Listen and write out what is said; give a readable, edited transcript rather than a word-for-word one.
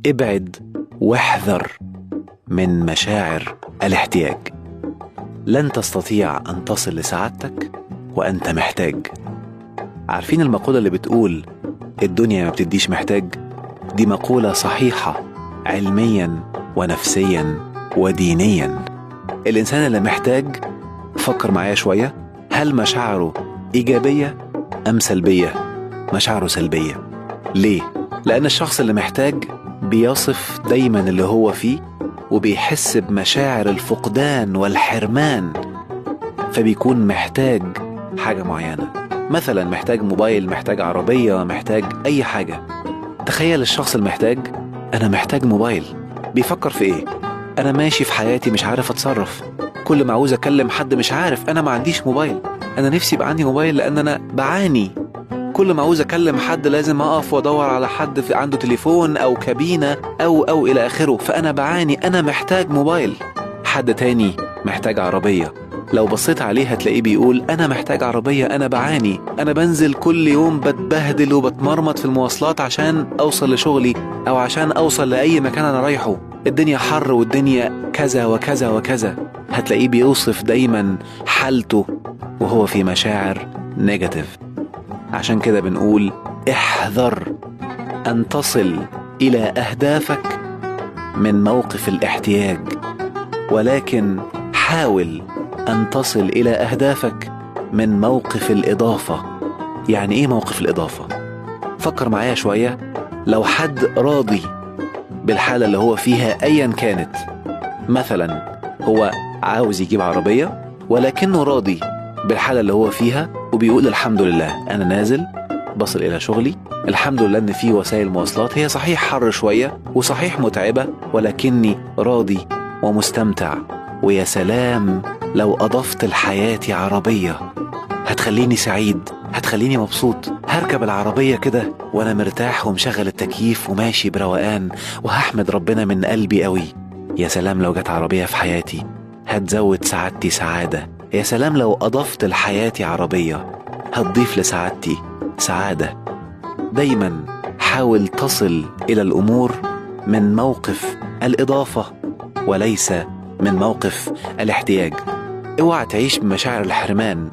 ابعد واحذر من مشاعر الاحتياج. لن تستطيع أن تصل لسعادتك وأنت محتاج. عارفين المقولة اللي بتقول الدنيا ما بتديش محتاج؟ دي مقولة صحيحة علميا ونفسيا ودينيا. الإنسان اللي محتاج، فكر معايا شوية، هل مشاعره إيجابية أم سلبية؟ مشاعره سلبية. ليه؟ لأن الشخص اللي محتاج بيصف دايما اللي هو فيه، وبيحس بمشاعر الفقدان والحرمان، فبيكون محتاج حاجة معينة. مثلا محتاج موبايل، محتاج عربية، محتاج أي حاجة. تخيل الشخص المحتاج، أنا محتاج موبايل، بيفكر في إيه؟ أنا ماشي في حياتي مش عارف أتصرف، كل ما عاوز أكلم حد مش عارف، أنا ما عنديش موبايل، أنا نفسي يبقى عندي موبايل لأن أنا بعاني. كل ما عاوز أكلم حد لازم أقف وأدور على حد عنده تليفون أو كابينة أو إلى آخره، فأنا بعاني، أنا محتاج موبايل. حد تاني محتاج عربية، لو بصيت عليه هتلاقيه بيقول أنا محتاج عربية، أنا بعاني، أنا بنزل كل يوم بتبهدل وبتمرمط في المواصلات عشان أوصل لشغلي أو عشان أوصل لأي مكان أنا رايحه، الدنيا حر والدنيا كذا وكذا وكذا. هتلاقيه بيوصف دايما حالته وهو في مشاعر negative. عشان كده بنقول احذر أن تصل إلى أهدافك من موقف الاحتياج، ولكن حاول أن تصل إلى أهدافك من موقف الإضافة. يعني إيه موقف الإضافة؟ فكر معايا شوية. لو حد راضي بالحالة اللي هو فيها أيا كانت، مثلا هو عاوز يجيب عربية ولكنه راضي بالحالة اللي هو فيها وبيقول الحمد لله أنا نازل بصل إلى شغلي، الحمد لله إن في وسائل مواصلات، هي صحيح حر شوية وصحيح متعبة ولكني راضي ومستمتع. ويا سلام لو أضفت لحياتي عربية، هتخليني سعيد، هتخليني مبسوط، هركب العربية كده وأنا مرتاح ومشغل التكييف وماشي بروقان، وهحمد ربنا من قلبي قوي. يا سلام لو جت عربية في حياتي، هتزود سعادتي سعادة. يا سلام لو أضفت لحياتي عربية، هتضيف لسعادتي سعادة. دايما حاول تصل إلى الأمور من موقف الإضافة وليس من موقف الاحتياج. اوعى تعيش بمشاعر الحرمان.